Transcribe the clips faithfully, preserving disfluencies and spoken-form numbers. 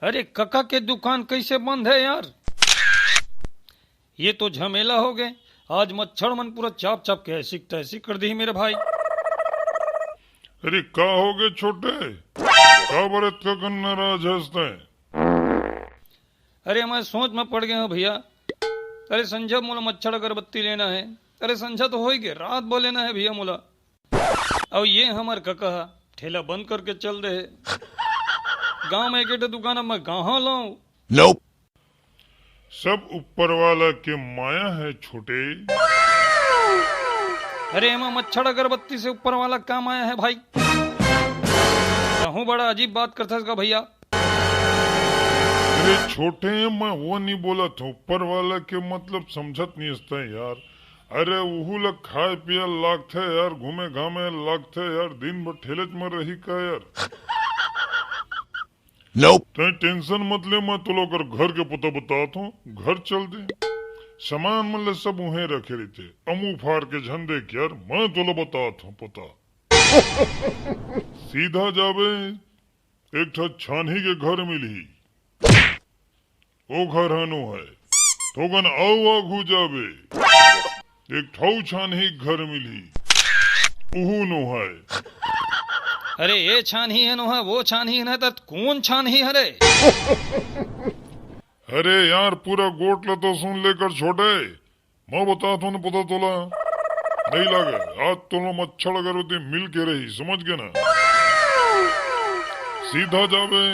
अरे कका के दुकान कैसे बंद है यार? ये तो झमेला हो गए। आज मच्छर मन पूरा चाप चाप के ऐसी तैसी कर दी मेरे भाई। अरे का हो गए छोटे, का बरत का कन नाराज हंसते हैं? अरे मैं सोच में पड़ गया हूँ भैया। अरे संझा मोला मच्छर अगरबत्ती लेना है। अरे संझा तो हो ही गया, रात भर लेना है भैया मोला। अब ये हमर कका ह ठेला बंद करके चल दे हे। गांव में एक दुकान, अब मैं कहाँ लाऊं? Nope। सब ऊपर वाला के माया है छोटे। अरे एमा मच्छर अगरबत्ती से ऊपर वाला का माया है भाई? कहूँ बड़ा अजीब बात करथस का भैया। अरे छोटे, मैं वो नहीं बोला था, ऊपर वाला के मतलब समझत नहीं हस तैं यार। अरे उहू ला खाए पिए लागथे यार, घूमे घामे लागथे यार, दिन भर ठेलेच में रही का यार? Nope। तैं टेंशन मत ले, मैं तोला ओकर घर के पता बतात हूँ, घर चल दे। सामान मन ले सब उहें रखे रहिथे, अमू फार के झन देख यार, मैं तोला बतात हूँ पता। सीधा जाबे, एक ठा छानही के घर मिलही। ओ घर हनो है। थोकन अउ आघू जाबे, एक ठौ छानही घर मिलही। उहू नो है। अरे ए छानही है नो है, वो छानही है ना, त कौन छानही हरे? अरे यार, पूरा गोठ ल तो सुन ले कर छोटे। मैं बतात हूँ ना पता तोला। नहीं लागे, आज तोला मच्छर अगरबत्ती मिल के रही, समझ गए ना? सीधा जाबे,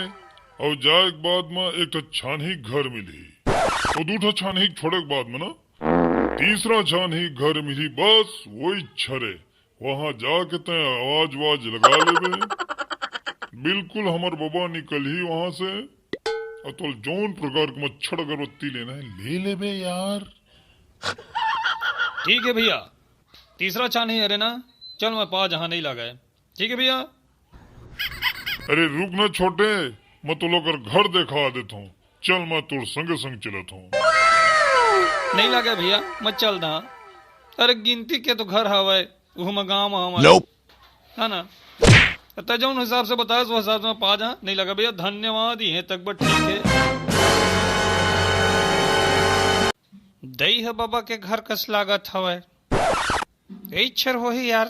अउ जाए के बाद में एक ठो छानही घर मिलही। वो दू ठो छानही छोड़े के बाद में ना, तीसरा छानही घर मिलही, बस वही छरे। वहां जाके तैं आवाज वाज लगा लेबे। बिल्कुल हमर बबा निकलही वहां से, अउ तोला जौन प्रकार के मच्छर अगरबत्ती लेना है, ले लेबे यार। ठीक है भैया, तीसरा छानही हरे ना, चल मैं पा जहाँ नहीं लगा है। ठीक है भैया। अरे रुक ना छोटे, मैं तोला ओकर घर देखा देत हूँ। चल मैं तोर संगे संग चलत हूँ। नहीं लगा भैया, मैं चल दा। अरे गिनती के तो घर हवय, उहू म गाँव म हवय। Nope। है ना? त जौन हिसाब से बताए, वो हिसाब से मैं पा जा। नहीं लगा भैया, धन्यवाद, ये तक बस ठीक है। दई ह बबा के घर कस लागत हवय। यही छर होही यार।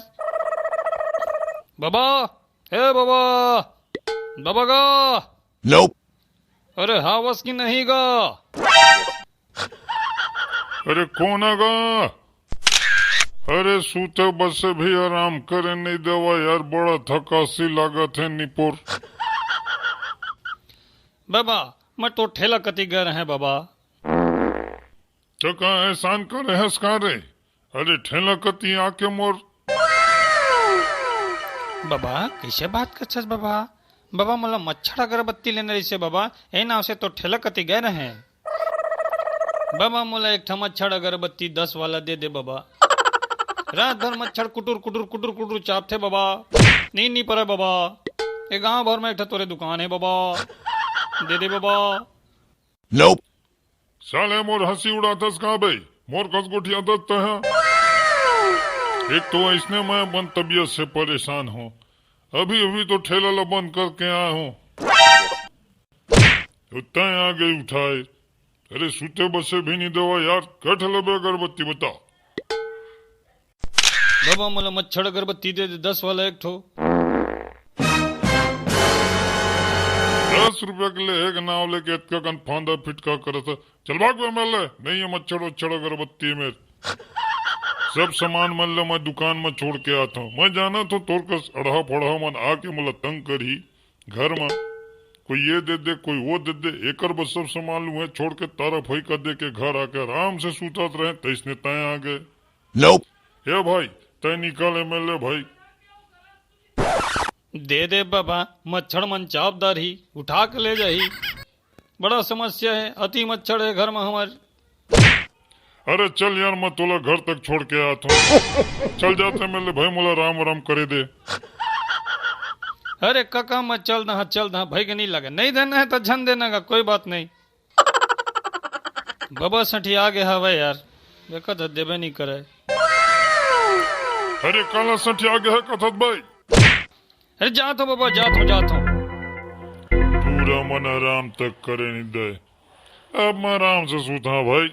बबा, ए बबा, बबा गा। Nope। अरे हावस की नहीं गा? अरे कोन गा? अरे सूते बसे भी आराम करे नहीं देवा यार, बड़ा थकासी लागत है निपोर। बबा, मैं तो ठेला कती गए रहे बबा। तो का एहसान करे हस का रे? अरे ठेला कती आके मोर। बबा, कैसे बात करथस बबा? बबा, मोला मच्छर अगरबत्ती लेना रहिसे बबा, ए नाव से तो ठेला कती गए रहे। बबा, मोला एक ठा मच्छर अगरबत्ती दस वाला दे दे बबा। रात भर मच्छर कुटुर कुटुर कुटुर कुटुर चापथे बबा, नींद नहीं परे बबा। ए गांव भर में एक ठा तोरे दुकान है बबा, दे दे बबा। Nope। साले मोर हंसी उड़ाथस का बे? मोर कस गोठियाथस तैं हा? एक तो ऐसने मैं अपन तबीयत से परेशान हूँ, अभी अभी तो ठेला ला बंद करके आया हूँ। तो तैं आ गई उठाए। अरे सूते बसे भी नहीं देवा यार, कट लबे अगरबत्ती बता। बाबा, मोला मच्छर अगरबत्ती दे दे, दस वाला एक ठो। दस रुपया के ले एक नाव लेके एतका कन फांदा फिटका करत ह। चल भाग बे मेले, नहीं है मच्छर वच्छर अगरबत्ती मेर। सब सामान मन ल मैं दुकान में छोड़ के आत हूँ। मैं जानत हूँ तोर कस अड़हा फड़हा मन आके मोला तंग करही। घर में कोई ये दे दे, कोई वो दे दे, एकर बर सब सामान लुहे छोड़ के तारा फई कर दे के घर आके आराम से सुतात रहे, तैसने तय आ गए। Nope। हे भाई, तय निकाले मेले भाई। दे दे बाबा, मच्छर मन चाप डारही, उठा के ले जाही। बड़ा समस्या है, अति मच्छर है घर में हमारे। अरे चल यार, मैं तोला घर तक छोड़ के आत हूँ। चल जाते मेले भाई, मोला राम राम करे दे। अरे काका, मैं चल दहा, चल दहा, भाई के नहीं लगे, नहीं देना है तो झन देना का, कोई बात नहीं। बबा सठिया गे हवय यार, देखत ह देबे नइ करय। अरे काला सठिया गे हे कथत बे? अरे जात हो बबा, जात हो, जात हो। तू पूरा मन आराम तक करे नहीं दे। अब मैं आराम से सूता भाई।